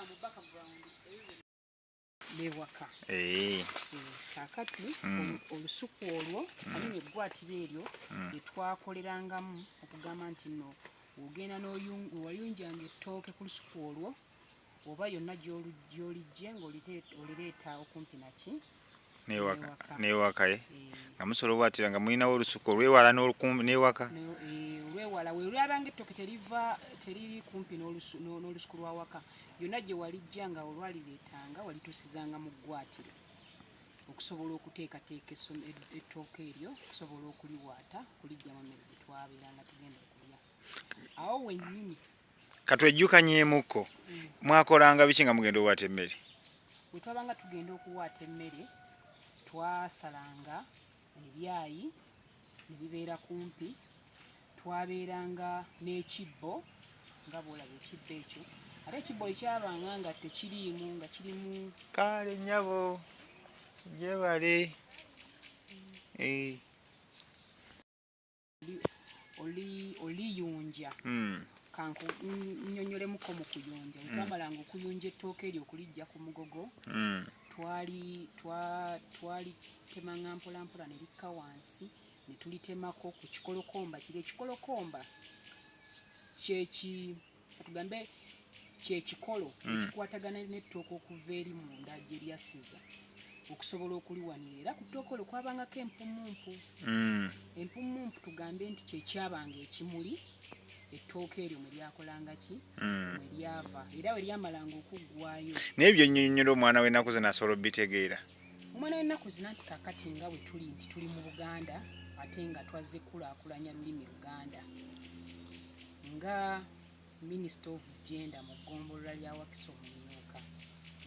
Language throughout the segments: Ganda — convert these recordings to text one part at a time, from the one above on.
Mu background newaka. Kakati olusuku olwo, amini eggwatiro eryo lyetwakolerangamu, okugamba nti nno ogenda wayunjanga ettooke ku lusuku olwo oba yonna gy'olijje ng'olireeta okumpi naki. Newaka, newaka ye nga musobola obwatira nga mulinawo olusuku olwewala newaka. Olwewala welwabanga ettooke teriva, teriri kumpi n'olusuku lwawaka, yonna gye walijja nga olwalireetanga walituusizanga mu ggwatiro okusobola okuteekateeka ettooke eryo, okusobola okuliwaata, okuliggyamu emmere gye twabeeranga tugenda okulya awo wennyini. Katwejjukanyeemukko, mwakolanga biki nga mugenda owaata emmere? Bwe twabanga tugenda okuwaata emmere, twasalanga ebyayi ne bibeera kumpi, twabeeranga n'ekibbo nga bw'olaba ekibbo ekyo, ate ekibbo ekyabanga nga tekiriimu, nga kirimu. Kale nnyabo, gyebale. Oliyunja. Kannyonnyolemuko mu kuyunja. Bwe twamalanga okuyunja ettooke eryo okuliggya ku mugogo, twalitemanga mpola mpola ne likka wansi ne tulitemako ku kikolokomba kiri. Ekikolokomba kyeki tugambe kyekikolo ekikwatagana n'ettooke okuva eri munda gye lyassiza okusobola okuliwanira. Era ku ttooke olwo kwabangako empummumpu. Empummumpu tugambe nti kyekyabanga ekimuli ettooke eryo mwe lyakolanga ki, mwe lyava, era bwe lyamalanga okuggwayo. Naye byonnyonnyola omwana w'ennaku zino asobola obitegeera? Omwana w'ennaku zino, nti kakati nga bwe tuli nti tuli mu Buganda ate nga twazze kulaakulanya lulimi Luganda, nga Minister of Gender mu ggombolola lya Wakiso Mumyuka,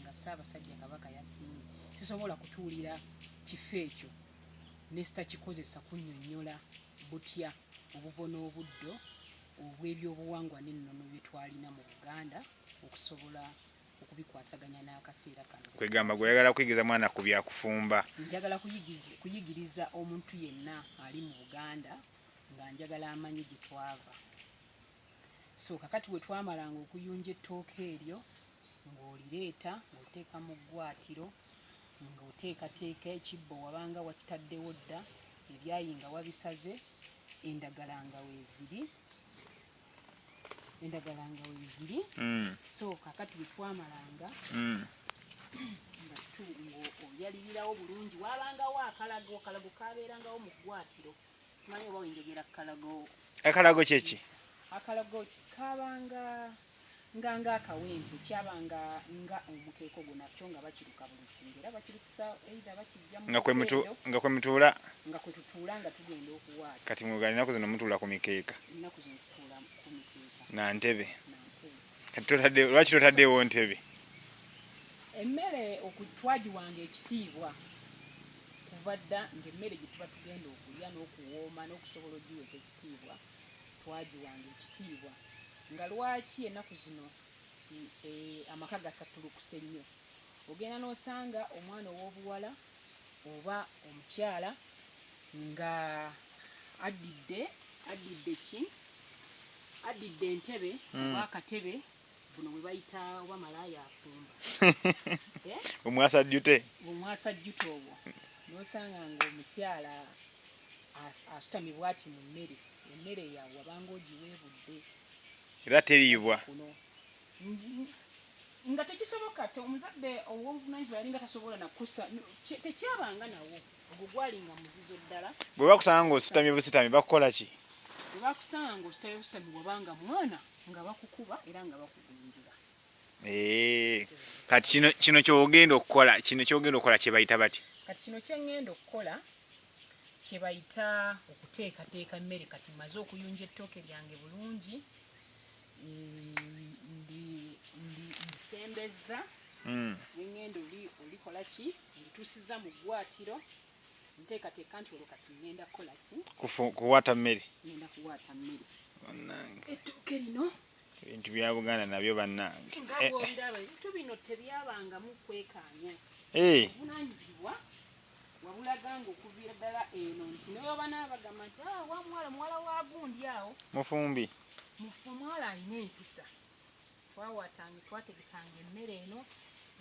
nga Ssaabasajja Kabaka yasiimye, sisobola kutuulira kifo ekyo ne sitakikozesa kunnyonnyola butya obuvo n'obuddo obw'ebyobuwangwa n'ennono bye twalina mu Buganda okusobola okubikwasaganya n'akaseera kano. Kwegamba gweyagala kuyigiriza mwana ku byakufumba? Njagala kuyigiriza omuntu yenna ali mu Buganda nga njagala amanye gye twava. So kakati bwe twamalanga okuyunja ettooke eryo, ng'olireeta ng'oteeka mu ggwatiro, ng'oteekateeka ekibbo wabanga wakitaddewo dda, ebyayi nga wabisaze, endagala nga weeziri, endagala nga weeziri. So kakati bwe twamalanga nga ng'oyalirirawo bulungi, wabangawo akalago. Akalago kabeerangawo mu ggwatiro. Simanyi oba wenjogera kalago. Akalago kyeki? Akalago kabanga nga akawempe, kyabanga nga omukeeko gunakyo nga bakiruka bulusinga era bakirukisa either bakijja mu nga kwe mutuula. Nga kwe tutuula nga tugenda okuwaata. Kati mwegala ennaku zino mutuula ku mikeeka? Ennaku zino tutuula ku mikeeka. Na ntebe? Na ntebe. Kati totadde, lwaki totaddeewo ntebe? Emmere twagiwanga ekitiibwa kuva dda, ng'emmere gye tuba tugenda okulya n'okuwooma n'okusobola ogiweesa ekitiibwa, twagiwanga ekitiibwa. Nga lwaki ennaku zino amaka gasattulukuse nnyo? Ogenda n'osanga omwana ow'obuwala oba omukyala nga addidde ki, addidde entebe oba akatebe buno bwe bayita oba malaaya afumba. Omwasajjute. Omwasajjute obwo, n'osanga ng'omukyala asutamye bw'ati mu mmere. Emmere yawe wabanga ogiweebudde. Era teriibwa. Nga tekisoboka. Omuzadde ow'obuvunaanyizibwa yalinga tasobola nakusa, tekyabanga nawo, ogwo gwalinga muzizo ddala. Bwe bakusanga ng'ositamye busitami, bakukola ki? Bwe bakusanga ng'ositamye busitami, wabanga mwana nga bakukuba era nga bakugunjula. Kati kino kyogenda okukola, kino kyogenda okukola kye bayita batya? Kati kino kyeŋŋenda okukola kye bayita okuteekateeka emmere. Kati mmaze okuyunja ettooke lyange bulungi, ndisembezza, neŋŋenda olikola ki, ndituusizza mu ggwatiro, nteekateeka nti olwo kati ŋŋenda kukola ki? Kuwaata mmere. Ŋŋenda kuwaata mmere. Ettooke lino. Ebintu bya Buganda nabyo bannange. Nga bw'obiraba, ebintu bino tebyabangamu kwekaanya. Obuvunaanyizibwa wabulaganga okuviira ddala eno nti ne bwe banaaba bagamba nti wa muwala, muwala wa gundi awo mufumbi, mufu, muwala alina empisa. Twawatanga, twategekanga emmere eno,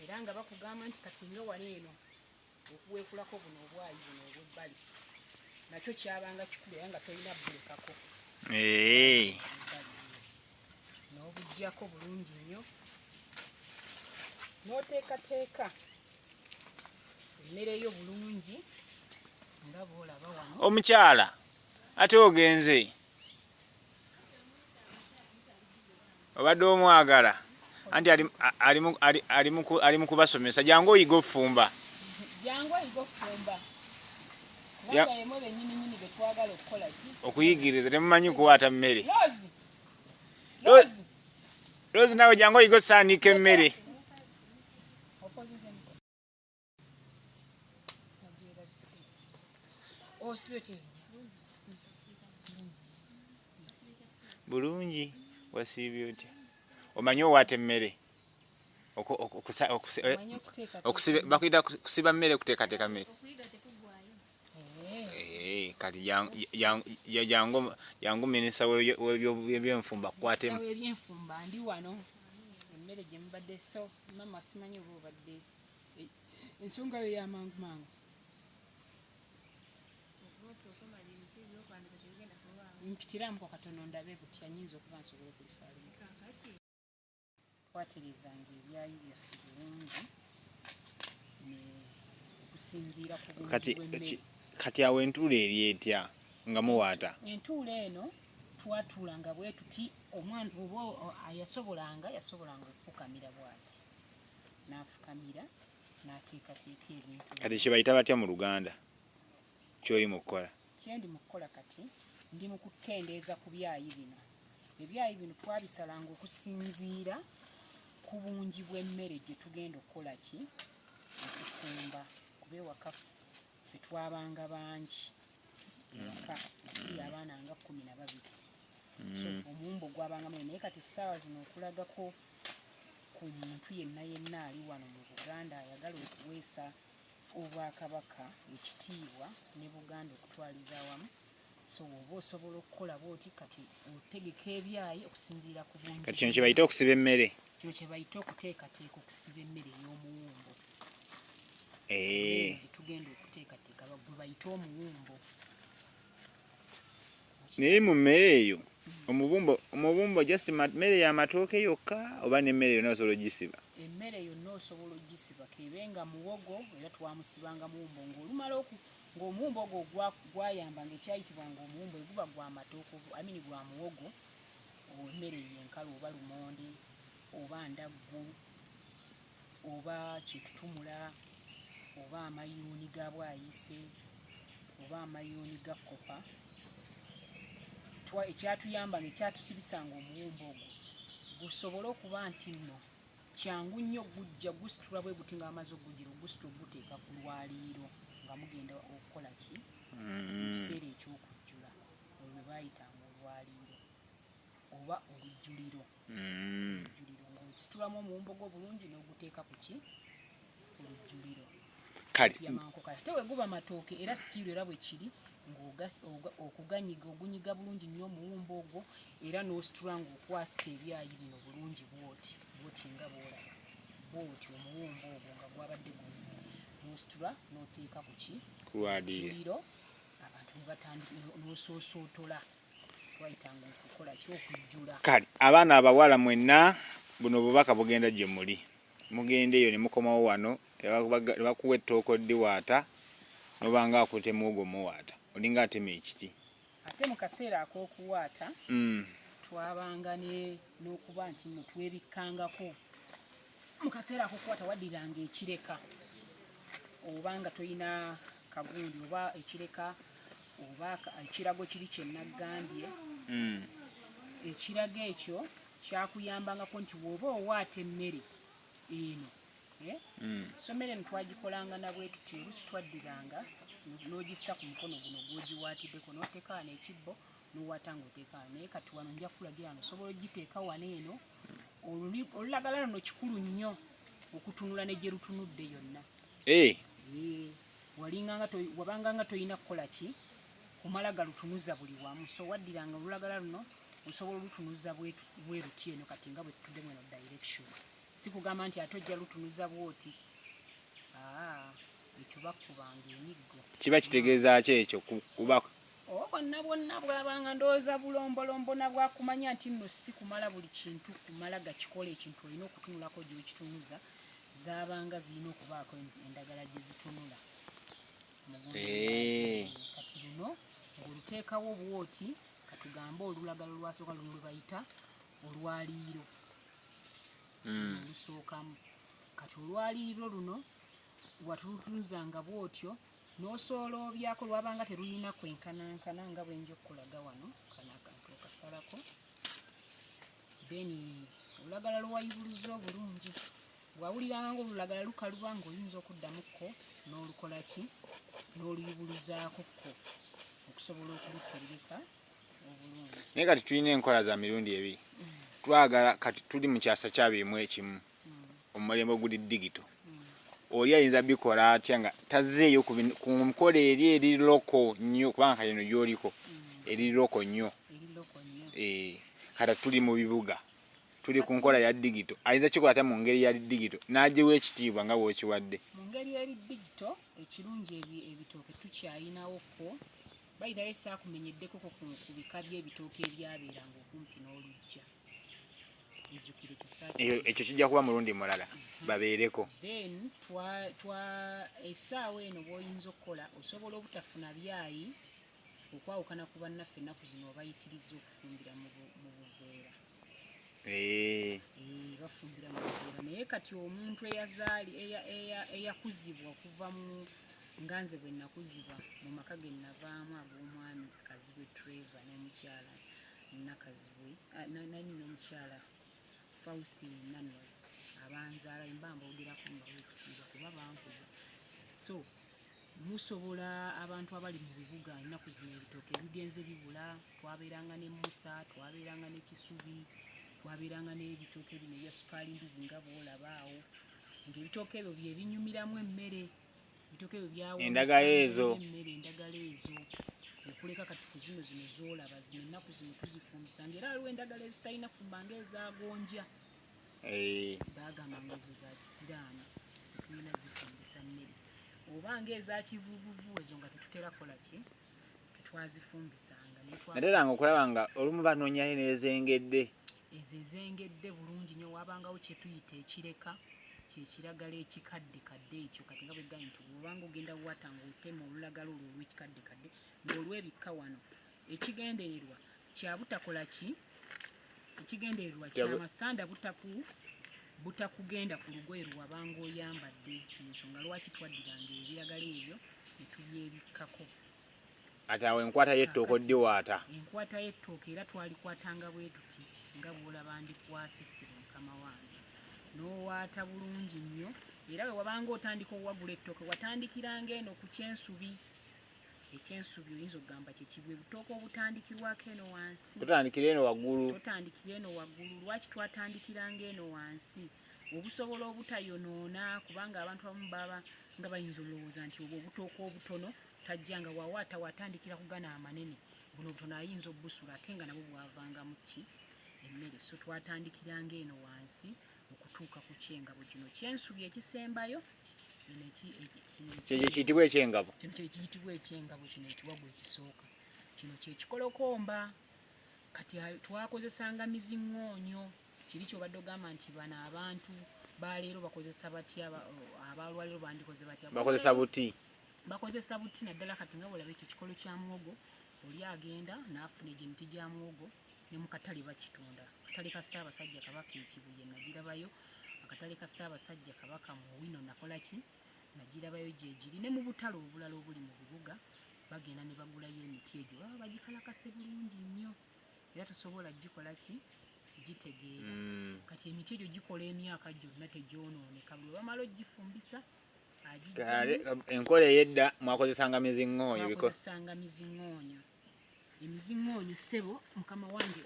era nga bakugamba nti kati nga wano eno okuweekulako buno obwayi buno obw'ebbali nakyo kyabanga kikulu, era nga tolina bulekako. N'obuggyako bulungi nnyo, n'oteekateeka emmere yo bulungi nga bw'olaba wano. Omukyala ate ogenze, obadde omwagala anti ali mu kubasomesa. Jangu oyiga ofumba. Jangu oyiga ofumba, kubanga yemwe bennyininyini be twagala okukola ki? Okuyigiriza. Temumanyi kuwaata mmere. Lozi, Lozi. Lozi, nawe jangu oyiga osaanika emmere. Okozinze emikono. Osibye otya erinnya? Bulungi, wasiibye otya? Omanyi owaata emmere? Omanyi okuteekateeka? Bakuyita kusiba mmere, kuteekateeka mmere. Eh. Eh, kati jangu minisita w'ebyenfumba kukwatemu. Minisita w'ebyenfumba ndi wano, emmere gye mubadde. So mama, simanyi oba obadde ensonga yo y'amangu mangu. Mpitiramuko katono ndabe butya nyinza okuba nsobola okulifaalinga. Twatereezanga ebyayi byaffe bulungi ne okusinziira ku bungi Kati bw'emmere. Kati awo entuula eri etya nga muwaata? Entuula eno twatuulanga bwe tuti. Omwana oba yasobolanga okufukamira bw'ati, n'afukamira n'ateekateeka ebintu. Kati kyebayita batya mu Luganda kyoli mu kukola? Kyendi mu kukola kati, ndi mu kukendeeza ku byayi bino. Ebyayi bino twabisalanga okusinziira ku bungi bw'emmere gye tugenda okukola ki? Okufumba, kuba ewaka ffe twabanga bangi. Ewaka nga tuli abaana nga 12, so omuwumbo gwabanga munene. Naye kati essaawa zino, okulagako ku muntu yenna yenna ali wano mu Buganda ayagala okuweesa Obwakabaka ekitiibwa ne Buganda okutwaliza awamu, so oba osobola okukola bwoti, kati otegeka ebyayi okusinziira ku bungi. Kati kino kyebayita okusiba emmere? Kino kye bayita okuteekateeka, okusiba emmere ey'omuwumbo. Eh. Gye tugenda okuteekateeka gwe bayita omuwumbo. Naye mu mmere eyo omubumbo just mmere y'amatooke yokka oba n'emmere yonna osobola ogisiba? Emmere yonna osobola ogisiba, kebe nga muwogo, era twamusibanga muwumbo. Ng'olumala ng'omuwumbo ogwo gwayambanga ekyayitibwanga omuwumbo, eguba gwa matooke, I mean gwa muwogo, emmere eyo enkalu, oba lumonde, oba ndaggu, oba kyetutumula, oba amayuuni ga bwayise, oba amayuuni ga kkopa. Ekyatuyambanga, ekyatusibisanga omuwumbo ogwo, gusobole okuba nti nno kyangu nnyo gujja gusitula bwe guti, nga bamaze okugugira, ogusitula oguteeka ku lwaliiro nga mugenda okukola ki? Mu kiseera eky'okujjula, olwo lwe baayitanga olwaliiro oba olujjuliro. Olujjuliro ng'okisitulamu omuwumbo gwo bulungi n'oguteeka ku ki? Ku lujjuliro. Kale. Yamanko. Kale ate bwe guba matooke, era sitiiro era bwe kiri, okuganyiga, ogunyiga bulungi nnyo omuwumbo ogwo, era n'ositula ng'okwata ebyayi bino bulungi bwoti bwoti, nga bw'olaba bwoti omuwumbo ogwo nga gwabadde gumu, n'ositula n'oteeka ku ki? Kulwaliiro. Juliro. Abantu ne batandika n'osoosootola, twayitanga okukola ki? Okujjula. Kale abaana abawala mwenna, buno obubaka bugenda gye muli. Mugenda eyo ne mukomawo wano, ne bakuwa ettooke oddiwaata, nobanga akutte muwogo muwaata, olinga atema ekiti. Ate mu kaseera ak'okuwaata, twabanga n'okuba nti nno twebikkangako. Mu kaseera ak'okuwaata waddiranga ekireka, oba nga toyina kagundi, oba ekireka, oba ekirago kiri kye naggambye. Ekirago ekyo kyakuyambangako nti bw'oba owaata emmere eno, eh? So emmere eno twagikolanga na bwe tuti. Oluusi twaddiranga n'ogissa ku mukono guno gw'ogiwaatiddeko, n'oteeka wano ekibbo, n'owaata ng'oteeka wano. Naye kati wano nja kukulagira wano osobola ogiteeka wano eno. Olulagala luno kikulu nnyo okutunula ne gye lutunudde yonna. Ee, wabanga nga toyina kukola ki? Kumala galutunuza buli wamu. So waddiranga olulagala luno. Osobola olutunuza bwe luti eno kati nga bwe tutuddemu eno direction. Si kugamba nti ate ojja lutunuza bw'oti. Aa, ekyo bakubanga emiggo. Kiba kitegeeza ki ekyo kuba? Obwo bwonna bwonna bwabanga ndowooza bulombolombo na bwakumanya nti nno si kumala buli kintu kumala gakikola ekintu, olina okutunulako gy'okitunuza. Zaabanga zirina okubaako endagala gye zitunula. Kati luno ng'oluteekawo bw'oti, katugambe olulagala olwasooka luno lwe bayita olwaliiro. Olusookamu. Kati olwaliiro luno watulutunuzanga bw'otyo n'osooloobyako, lwabanga terulina kwenkanankana nga bwe nja okukulaga wano. Kano akantu okasalako, then olulagala lwewayibuluza obulungi, bw'awuliranga ng'olulagala lukaluba ng'oyinza okuddamu kko n'olukola ki, n'oluyibuluzaako kko okusobola okulutereka obulungi. Naye kati tulina enkola za mirundi ebiri. Twagala kati tuli mu kyasa kyabiri mu ekimu, omulembe oguli digital. Oli ayinza bikola atya nga tazzeeyo ku nkola eri eri local nnyo, kubanga kati eno gy'oliko eri local nnyo? Eri local nnyo. Kati tuli mu bibuga, tuli ku nkola ya digital. Ayinza kikola atya mu ngeri ya digital n'agiwa ekitiibwa nga bw'okiwadde? Mu ngeri eri digital, ekirungi ebitooke tukyayinawokko. Bayitayo saakumenyeddeko ku bika by'ebitooke ebyabeeranga okumpi n'oluggya. Nzijukira ekyo Ekyo kijja kuba mulundi mulala, babeereko. Then twa essaawa eno bw'oyinza okukola, osobola obutafuna byayi okwawukana ku bannaffe ennaku zino obayitiriza okufumbira mu buveera. Bafumbira mu buveera, naye kati omuntu eyazaali eyakuzibwa okuva mu nga nze bwe nakuzibwa mu maka ge navaamu ag'omwami Kazibwe Trevor n'omukyala Nakazibwe, nani, n'omukyala Faustine Nanos abanzaala, mba mboogerako mbawa ekitiibwa kuba bankuza. So musobola, abantu abali mu bibuga, ennaku zino ebitooke bigenze bibula. Twabeeranga ne musa, twabeeranga ne kisubi, twabeeranga n'ebitooke bino ebya sukaali mbizi nga bw'olaba awo, ng'ebitooke ebyo bye binyumiramu emmere. Ebitooke ebyo byawoomesanga Endagala ezo. emmere, endagala ezo. Okuleka kati ku zino zino z'olaba zino, ennaku zino tuzifumbisa, ng'era waliwo endagala ezitalina kufumba ng'ezagonja. Baagamba nga ezo za kisiraani, tetulina zifumbisa mmere, oba ng'eza kivuuvuvu, ezo nga tetutera kukola ki, tetwazifumbisanga. Naye Nateranga okulaba nga olumu banoonyayo n'ezengedde. Ezo ezengedde bulungi nnyo. Wabangawo kye tuyita ekireka, kyekiragala ekikadde kadde ekyo. Kati nga bwegambye nti bw'obanga ogenda wata ng'otema olulagala olwo olw'ekikadde kadde ng'olwebikka wano, ekigendererwa kya butakola ki, ekigendererwa kyamasanda butakugenda ku lugoye lwewabanga oyambadde. Ensonga lwaki twaddiranga ebiragala ebyo ne tubyebikkako. Ati awo enkwata y'ettooke oddiwaata? Enkwata y'ettooke era twalikwatanga bwe tuti nga bw'olaba ndikwase, ssebo mukama wange, n'owaata bulungi nnyo. Era bwe wabanga otandika owagula ettooke, watandikiranga eno ku kyensubi. Ekyensubi oyinza okugamba kyekibwe butooke obutandikirwako eno wansi. Totandikira eno waggulu. Totandikira eno waggulu. Lwaki twatandikiranga eno wansi? Obusobola obutayonoona, kubanga abantu abamu baba nga bayinza olowooza nti obwo obutooke obutono tajjanga wawaata, watandikira ku gano amanene, buno obutono ayinza obusula, ate nga nabwo bwavangamu ki, emmere. So twatandikiranga eno wansi okutuuka ku kyengabo kino kyensubi ekisembayo eno kino Kyekyo kiyitibwa ekyengabo? Kino kyekiyitibwa ekyengabo. Kino ekiwagu ekisooka kino kyekikolokomba. Kati twakozesanga miziŋŋoonyo. Kiri kyobadde ogamba nti bano abantu baleero bakozesa batya, abalwaliro bandikoze batya? Bakozesa buti. Bakozesa buti naddala kati nga bwolaba ekyo ekikolo kya muwogo, oli agenda n'afuna egyo emiti gya muwogo ne mu katale bakitunda. Akatale ka Ssaabasajja Kabaka ekibuye nagirabayo, akatale ka Ssaabasajja Kabaka mu Wino nakola ki, nagirabayo gyegiri, ne mu butale obulala obuli mu bibuga bagenda ne bagulayo emiti egyo, baba bagikalakase bulungi nnyo era tosobola gikola ki, gitegeera. Kati emiti egyo gikola emyaka gyonna, tegyonooneka. Buli bamala ogifumbisa agijjamu. Enkola ey'edda mwakozesanga miziŋŋoonyo Twakozesanga miziŋŋoonyo. Emiziŋŋoonyo, ssebo mukama wange,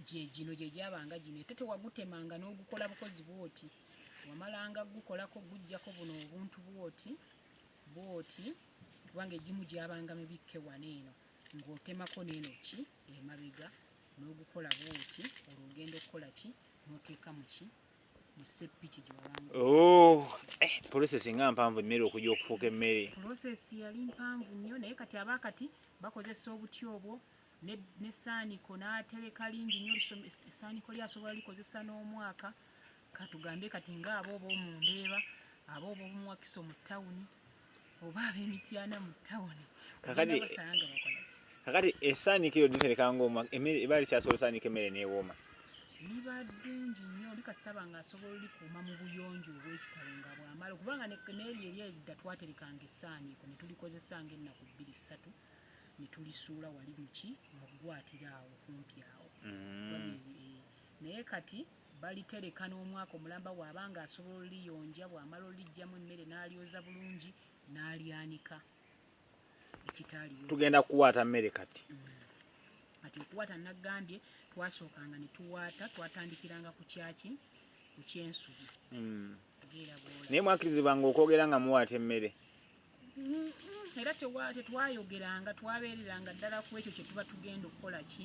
gye gino gye gyabanga gino. Ate tewagutemanga n'ogukola bukozi bwoti, wamalanga gukolako gujjako buno obuntu bwoti bwoti, kubanga egimu gyabanga mibikke wano eno, ng'otemako n'eno ki emabega. N'ogukola bwoti, olwo ogenda okukola ki? N'oteeka mu ki? Mu seppiki gye wabanga. Oh, process nga mpanvu emmere okujja okufuuka emmere. Process yali mpanvu nnyo, naye kati abaakati bakozesa obuti obwo n'essaaniko n'atereka lingi nnyo. Essaaniko lyasobola likozesa n'omwaka. Katugambe kati ng'abo ob'omu Ndeeba, abo ob'omu Wakiso mu ttawuni, oba ab'Emityana mu ttawuni, Kakati ogenda basanga nga bakola ki? Kakati essaaniko eryo litereka ng'omwaka, emmere eba likyasobola osaanika emmere n'ewooma? Liba ddungi nnyo oli kasita aba ng'asobola olikuuma mu buyonjo obw'ekitalo nga bw'amala, kubanga n'eryo eryedda twaterekanga essaaniiko ne tulikozesa ng'ennaku 2 3 ne tulisuula wali muki mu ggwatiro awo kumpi awo. Naye kati balitereka n'omwaka omulamba bw'aba ng'asobola oliyonja, bw'amala oliggyamu emmere n'alyoza bulungi n'alyanika, ekitaaliwo. Tugenda kuwaata mmere kati. Kati okuwaata nagambye twasookanga ne tuwaata, twatandikiranga ku kyaki? Ku kyensubi. Era bw'olaba. Naye mwakkirizibwanga okwogera nga muwaata emmere? Era tetwayogeranga, twabeereranga ddala ku ekyo kye tuba tugenda okukola ki?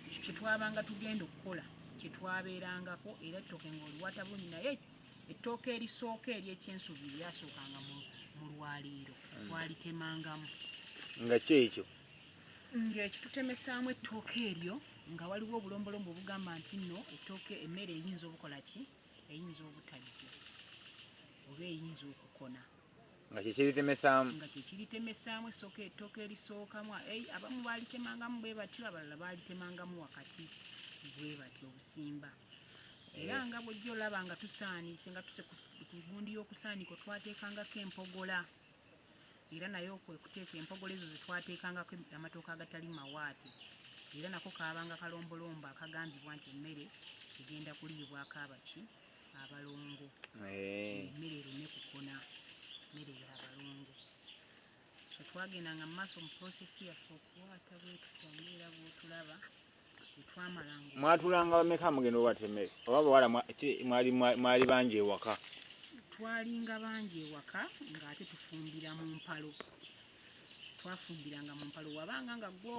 Ekyo kye twabanga tugenda okukola kye twabeerangako, era ettooke ng'oliwaata bulungi, naye ettooke erisooka ery'ekyensubi eryasookanga mu lwaliiro twalitemangamu. Nga ki ekyo? Ng'ekitutemesaamu ettooke eryo, nga waliwo obulombolombo obugamba nti nno ettooke emmere eyinza obukola ki? Eyinza obutajja oba eyinza okukona. Nga kye kiritemesaamu? Nga kye kiritemesaamu esooka ettooke erisookamu. Abamu baalitemangamu bwe batyo, abalala baalitemangamu wakati bwe batyo obusimba. Era nga bw'ojja olaba nga tusaaniise, nga tuse ku gundi y'okusaaniko twateekangako empogola. Era naye kwe kuteeka empogola ezo ze twateekangako amatooke agatali mawaate. Era nako kaabanga kalombolombo akagambibwa nti emmere egenda kuliibwako abaki? Abalongo. Emmere ereme kukona, emmere y'abalongo. So twagendanga mu maaso mu process yaffe okuwaata bwe tutyo ng'era bw'otulaba bwe twamalanga. Mwatulanga bameka mugenda owaata emmere? Oba bawala mwali bangi ewaka? Twalinga bangi ewaka ng'ate tufumbira mu mpalo. Twafumbiranga mu mpalo, wabanga nga ggwe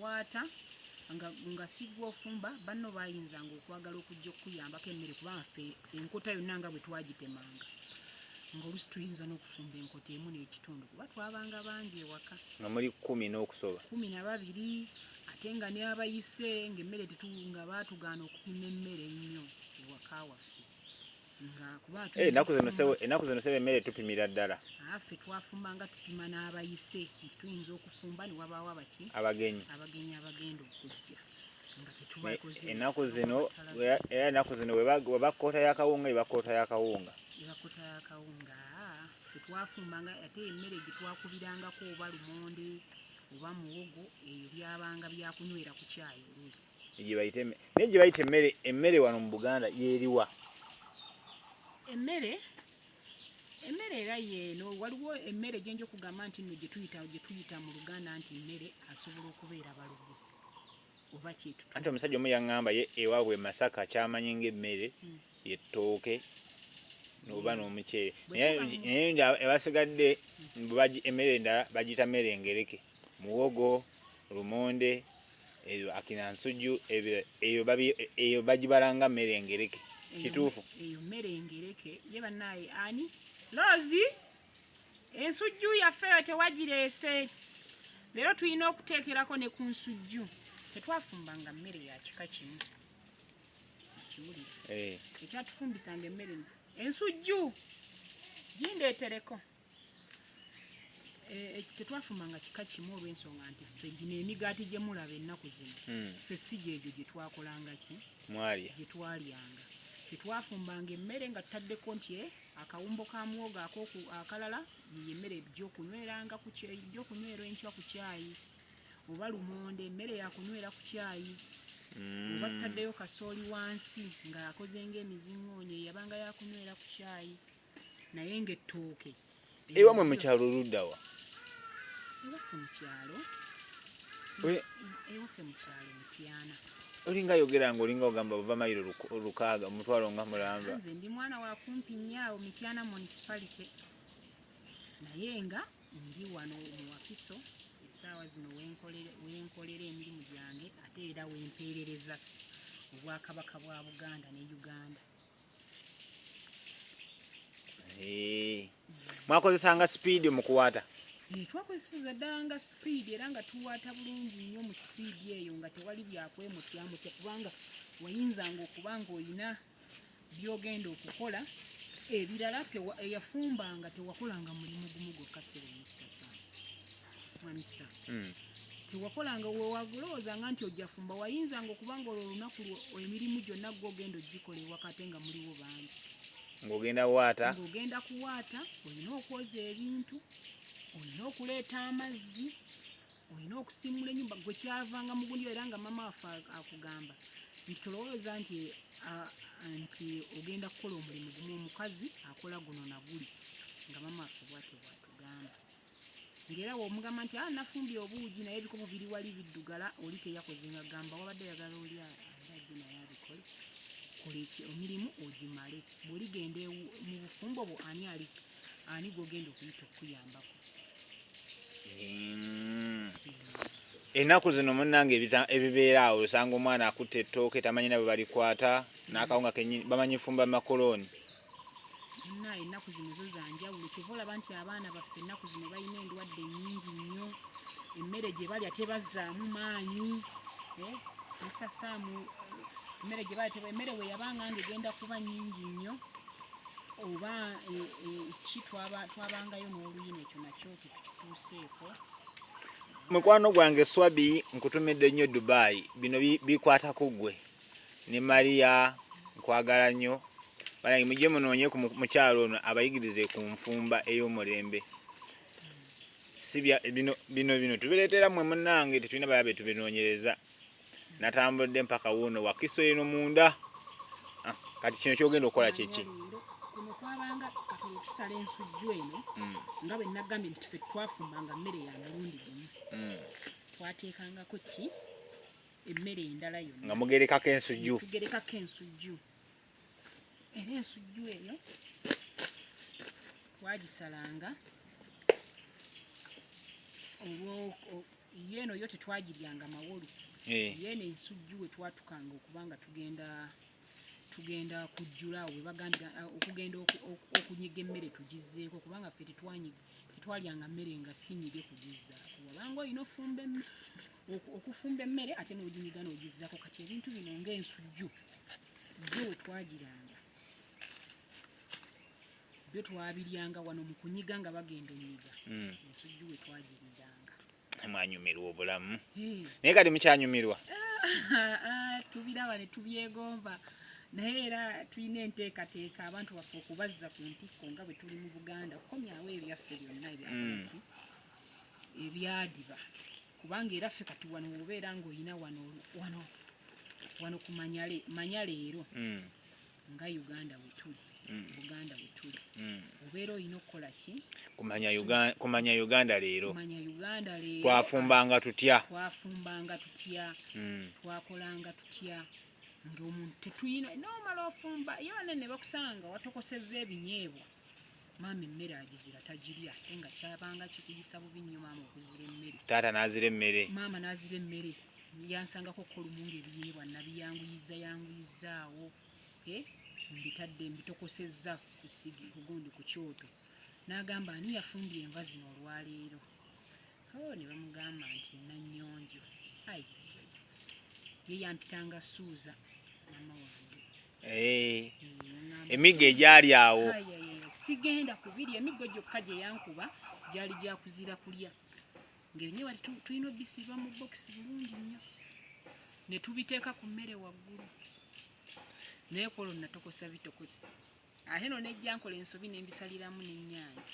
owaata nga si ggwe ofumba, banno baayinzanga okwagala okujja okukuyambako emmere, kubanga ffe enkota yonna nga bwe twagitemanga ng'oluusi tuyinza n'okufumba enkota emu n'ekitundu, kuba twabanga bangi ewaka. Nga muli 10 n'okusoba? 12, ate nga n'abayise ng'emmere nga baatugaana okupima emmere ennyo ewaka waffe. Nga kuba Ennaku zino ennaku zino ssebo emmere tupimira ddala. Ffe twafumbanga tupima n'abayise nti tuyinza okufumba ne wabaawo abaki? Abagenyi. Abagenyi abagenda okujja. Nga tetubakoze. Ennaku zino, era ennaku zino weba kkoota y'akawunga, eba kkoota y'akawunga. Eba kkoota y'akawunga. Ffe twafumbanga ate emmere gye twakubirangako oba lumonde oba muwogo, eyo byabanga byakunywera ku caayi oluusi. Naye gye bayita emmere wano mu Buganda yeeriwa? Emmere era yeeno. Waliwo emmere gye nja okugamba nti nno gye tuyita mu Luganda nti mmere asobola okubeera balugu oba kyetutu. Anti omusajja omu yaŋŋamba ye ewaabwe e Masaka kyamanyi ng'emmere y'ettooke oba n'omuceere. Naye abasigadde emmere endala bagiyita mmere engereke. Muwogo, lumonde, eyo akina nsujju, eyo bagibala nga mmere engereke. Kituufu? Eyo mmere engereke. Ye bannaaye ani? Loozi, ensujju yaffe eyo tewagireese. Leero tulina okuteekerako ne ku nsujju. Tetwafumbanga mmere ya kika kimu. Kiwulire. Ekyatufumbisanga emmere ensujju gindeetereko. Tetwafumbanga kika kimu olw'ensonga nti ffe gino emigaati gye mulaba ennaku zino, ffe si gyegyo gye twakolanga ki? Mwalya. Gye twalyanga. Ffe twafumbanga emmere nga tutaddeko nti akawumbo ka muwogo akalala ye emmere gy'okunyweranga ku gy'okunywera enkya ku caayi, oba lumonde emmere ya kunywera ku caayi. Oba tutaddeyo kasooli wansi ng'akoze ng'emizingoonyo eyabanga ya kunywera ku caayi, naye ng'ettooke. Ewammwe mu kyalo ludda wa? Ewaffe mu kyalo. Ewaffe mu kyalo Mityana. Olinga ayogera ng'olinga ogamba ova mayiro 600, omutwalo nga mulamba. Nze ndi mwana wa kumpi nnyo awo Mityana municipality. Naye nga ndi wano mu Wakiso Essaawa zino wenkolera emirimu gyange, ate era wempeerereza Obwakabaka bwa Buganda ne Uganda. Mwakozesanga sipiidi mu kuwaata? Twakozesa ddala nga sipiidi, era nga tuwaata bulungi nnyo mu sipiidi eyo, nga tewali byakwemutyamutya, kubanga wayinzanga okuba nga oyina byogenda okukola ebirala. Eyafumbanga tewakolanga mulimu gumu gwokka, ssebo Mr. Sam, Mwami Sam. Tewakolanga wewalowoozanga nti ojja fumba, wayinzanga okuba nga olwo olunaku emirimu gyonna gwogenda ogikola ewaka, ate nga muliwo bangi. Ng'ogenda waata. Ng'ogenda kuwaata, olina okwoza ebintu, olina okuleeta amazzi, olina okusimula ennyumba. Gwe kyavanga mugundi, era nga mama waffe akugamba nti tolowooza nti ogenda kukola omulimu gumu, omukazi akola guno naguli. Nga mama waffe bwatyo bwatugamba, ng'era womugamba nti nafumbye obuugi naye ebikopo biri wali biddugala, oli teyakoze, nga gamba wabadde oyagala oli era ajje naye abikole. Kola emirimu ogimale, bw'oligenda mu bufumbo bwo, ani ali ani gw'ogenda okuyita okukuyambako? Ennaku zino munnange ebibeera awo, osanga omwana akutte ettooke tamanyi na bwe balikwata, n'akawunga kennyini bamanyi fumba makolooni. Munnaye, ennaku zino zo zanjawulo. Kyova olaba nti abaana baffe ennaku zino balina endwadde nnyingi nnyo, emmere gye balya tebazzaamu maanyi. Mr. Sam, emmere gye balya emmere bwe yabanga nga egenda kuba nnyingi nnyo oba ki, twabangayo n'oluyina, ekyo nakyo tetukituuseeko. Mukwano gwange Swabi, nkutumidde nnyo Dubai. Bino bikwata ku ggwe ne Maria, nkwagala nnyo. Banange, mujje munoonye ku mukyalo ono abayigirize ku nfumba ey'omulembe. Si bino bino bino tubireetera mmwe munnange, tetulina baya be tubinoonyereza. Natambudde mpaka wuuno Wakiso eno munda. Kati kino kyogenda okukola kiki? Leero kuno kwabanga kati olwo tusala ensujju eno. Nga bwe nagambye nti ffe twafumbanga mmere ya mulundi gumu. Twateekangako ki emmere endala yonna nga mugerekako ensujju. Tugerekako ensujju, era ensujju eyo twagisalanga yo eno yo tetwagiryanga mawolu. Yo eno ensujju we twatukanga okuba nga tugenda kujjula awo webagambira okugenda okunyiga emmere tugizzeeko, kubanga ffe tetwalyanga mmere nga sinyige kugizzaako. Wabanga olina okufumba emmere ate n'oginyiga n'ogizzaako. Kati ebintu bino ng'ensujju byo we twagiranga, byo twabiryanga wano mu kunyiga nga bagenda onyiga. Ensujju we twagiriranga. Mwanyumirwa obulamu. Naye kati mukyanyumirwa? Tubiraba ne tubyegomba, naye era tulina enteekateeka abantu baffe okubazza ku ntikko nga bwe tuli mu Buganda, okukomyawo ebyaffe byonna ebyakolaki ebyadiba, kubanga era ffe kati wano obeera ng'olina wano wano wano ku manya leero nga Uganda bwe tuli, Buganda bwe tuli, obeera olina okukola ki? Kumanya Uganda leero. Kumanya Uganda leero. Twafumbanga tutya? Twafumbanga tutya? Twakolanga tutya? Ng'omuntu tetuyina nomala ofumba ye banene ne bakusanga watokosezza ebinyeebwa, maama emmere agizira tagirya, ate nga kyabanga kikuyisa bubi nnyo maama okuzira emmere. Taata n'azira emmere. Maama n'azira emmere. Yansangako kolumu ng'ebinyeebwa nabiyanguyiza yanguyizaawo, mbitadde mbitokosezza ku sigi kugundi ku kyoto, n'agamba, "Ani yafumbye enva zino olwaleero?" Oh, ne bamugamba nti Nannyonjo. Ai, ye yampitanga Suuza, mama wange. Yaŋŋamba, Emiggo "Suuza." egyali awo. Ai, ai, ai, sigenda kubirya. Emiggo gyokka gye yankuba gyali gyakuzira kulya, ng'ebinyeebwa tulina obisiba mu bokisi bulungi nnyo ne tubiteeka ku mmere waggulu, naye kwolwo natokosa bitokosa, ate no nejja nkola ensobi nembisaliramu n'ennyaanya.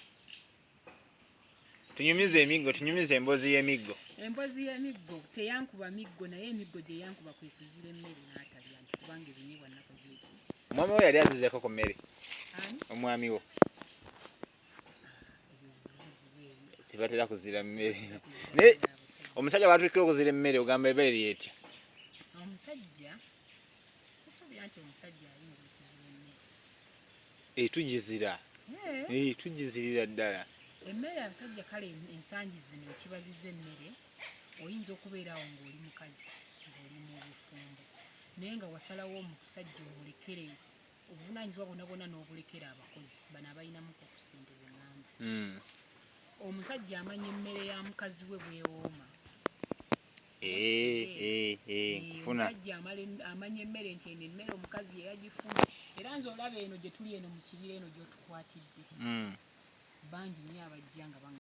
Tunyumize emiggo, tunyumize emboozi y'emiggo. Emboozi y'emiggo, teyankuba miggo, naye emiggo gye yankuba kwe kuzira emmere n'atalya, nti kubanga ebinyeebwa nakoze eki. Omwami wo yali azizeeko ku mmere? Ani? Omwami wo. Ebyo bizibu ebyo. Tebatera kuzira mmere, naye omusajja bwatuukira okuzira emmere, ogamba eba eri etya? Omusajja, nsuubira nti omusajja ayinza okuzira emmere. Tugizira. Tugizirira ddala. Emmere abasajja kale ensangi zino ekibaziza emmere, oyinza okubeera awo ng'oli mukazi, ng'oli mu bufumbo, naye nga wasalawo omusajja omulekere obuvunaanyizibwa bwonna bwonna n'obulekera abakozi bano abalinamuko ku ssente zeŋŋamba. Omusajja amanya emmere ya mukazi we bwewooma. Nkufuna. Omusajja amanya emmere nti eno emmere omukazi yeyagifuna. Era nze olaba eno gye tuli, eno mu kibira eno gy'otukwatidde, bangi nnyo abajja nga baŋŋamba